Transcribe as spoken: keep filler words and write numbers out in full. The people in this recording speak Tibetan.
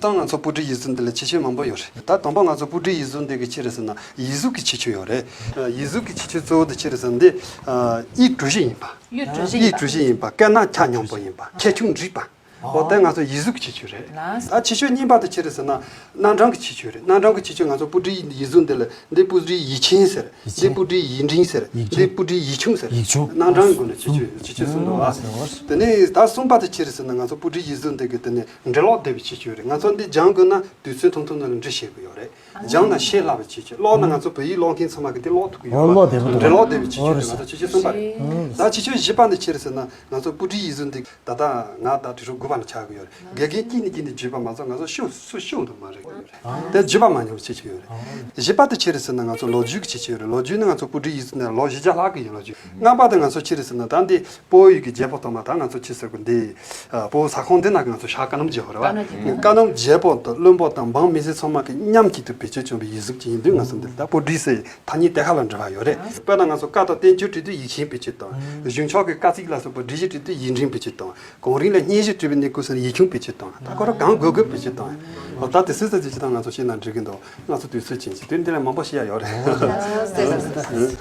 ད་ང་ཚོ་སྤུ་གྲིའི་ཡིག་གཟུགས་འདི་ལ་ཁྱད་ཆོས་མང་པོ་ཡོད་རེད། ད་དང་པོ་ང་ཚོ་སྤུ་གྲིའི་ཡིག་གཟུགས་འདི་གི་ཆི་རེད་ཟེར་ན་ཡིག་གཟུགས་ཀྱི་ཁྱད་ཆོས་ཡོད་རེད། ཡིག་གཟུགས་ཀྱི་ཁྱད་ཆོས་གཙོ་བོ་དེ་ཆི་རེད་ཟེར་ན་འདི་ཡིག་གྲུ་བཞི་ཡིན་པ། ཡིག་གྲུ་བཞི་ཡིག་གྲུ་བཞི་ཡིན་པ། སྐད་ནག་ཁྱ་སྙོམས་པོ་ཡིན་པ། ཁྱད་ཆུང་འགྲིག་པ། འོ་དེ་ང་ཚོ་ཡིག་གཟུགས་ཀྱི་ཁྱད་ཆོས་རེད། ད་ཁྱད་ཆོས་གཉིས་པ་དེ་ཆི་རེད་ཟེར་ན་རྣམ་གྲངས་ཀྱི་ཁྱད་ཆོས་རེད། རྣམ་གྲངས་ཀྱི་ཁྱད་ཆོས་ང་ཚོ་སྤུ་གྲིའི་ཡིག་གཟུགས་འདི་ལ་འདི་སྤུ་གྲིའི་ཡིག་ཆེན་ཟེར། འདི་སྤུ་གྲིའི་ཡིག་འབྲིང་ཟེར། འདི་སྤུ་གྲིའི་ཡིག་ཆུང་ཟེར། ཡིག་ཆུང་། རྣམ་གྲངས་ཀྱི་སྒོ་ནས་ཁྱད་ཆོས་ཁྱད་ཆོས་གསུམ་འདུག་ཨ། དེ་ནས་ད་གསུམ་པ་དེ་ཆི་རེད་ཟེར་ན་ང་ཚོ་སྤུ་གྲིའི་ཡིག་གཟུགས་འདི་གི་དེ་ནས་འབྲི་ཀློག་བདེ་བའི་ཁྱད་ཆོས་རེད། ང་ཚོ་འདི་སྦྱང་དགོས་ན་དུས་ཚོད་ཐུང་ཐུང་ནང་ལ་འབྲི་ཤེས་དགོས་ཡོད་རེད། སྦྱང་ན་ཤེས་སླ་བའི་ཁྱད་ཆོས། ཀློག་ན་ང་ཚོ་བོད་ཡིག་ཀློག་མཁན་ཚང་མ་གི་དེ་ཀློག་ཐུབ་ཀྱི་ཡོད་རེད། འབྲི་ཀློག་བདེ་བའི་ཁྱད་ཆོས་རེད། ང་ཚོ་ཁྱད་ཆོས་གསུམ་པ་རེད། ད་ཁྱད་ཆོས་བཞི་པ་ནི་ཆི་རེད་ཟེར་ན་ང་ཚོ་སྤུ་གྲིའི་ཡིག་གཟུགས་འདི་ད་ལྟ་ང་ད་དྲི་ཧྲུག་དགུ་པ་ལ་ཆགས་ཀྱི་ཡོད་རེད། དགེ་རྒན་གཅིག་ནས་གཅིག་ནས་བརྒྱུད་པ་མ་གཏོགས་ང་ཚོ་ཤོད་སུ་ཤོད་འདུག་མ་རེད་ཡོད་རེད། དེ་བརྒྱུད་པ་མ་མྱོང་བའི་ཁྱད་ཆོས་ཡོད་རེད། བཞི་པ་དེ་ཆི་རེད་ཟེར་ན་ང་ཚོ་ལོ་རྒྱུས་ཀྱི་ཁྱད་ཆོས་ཡོད་རེད། ལོ་རྒྱུས་ནི་ང་ཚོ་སྤུ་གྲིའི་ཡིག་གཟུགས་ནས་ལོ་བཞི་བརྒྱ་ལྷག་གི་ཡིན། ལོ་རྒྱུས། ལྔ་པ་དེ་ང་ཚོ་ཆི་རེད་ཟེར་ན་ད་འདི་བོད་ཡིག་གི་རྒྱལ་པོ་དང་མ་ད་ང་ཚོ་ཆི་ཟེར་དགོས། འདི་བོད་ས་ཁོངས་འདི་ན་ང་ཚོ་ཤར་ཀ་ནམ་རྒྱལ་པོ་རེད་བ། ཀ་ནམ་རྒྱལ་པོ་དང་བློན་པོ་དང་འབངས་མི་སེར་ཚང་མ་གི་མཉམ་གཅིག་ཏུ་བེད་སྤྱོད་བྱུང་བའི་ཡིག་གཟུགས་ཅིག་ཡིན་དུས་ང་ཚོ་འདི་ལ་ད་སྤུ་གྲི་ཟེར་ཐ་སྙད་དེ་ཁ་ལ་འབྲི་བ་ཡོད་རེད། དཔེར་ན་ང་ཚོ་བཀའ་དང་བསྟན་བཅོས་བྲིས་དུས་ཡིག་ཆེན་བེད་སྤྱོད་བཏང་། གཞུང་ཕྱོགས་ཀྱི་བཀའ་གཙིགས་ལ་སོགས་པ་སྒྲིག་གཞི་བྲིས་དུས་ཡིག་འབྲིང་བེད་སྤྱོད་བཏང་། གངས་རི་ལ་སྙན་ཞུ་བྲིས་པའི་གནས་སྐབས་སུ་ཡིག་ཆུང་བེད་སྤྱོད་བཏང་། ད་ཁོ་རང་གང་དགོས་དགོས་བེད་སྤྱོད་བཏང་། འོ་ད་དེ་སྲིད་ཙམ་ཅིག་ཅིག་དང་ང་ཚོ་ཤེས་ན་འགྲིག་གི་འདུག་ང་ཚོ་དུས་ཚོད་ཅན་ཅིག་དེ་འདི་ལས་མང་པོ་བཤད་ཡ་ཡོད་རེད།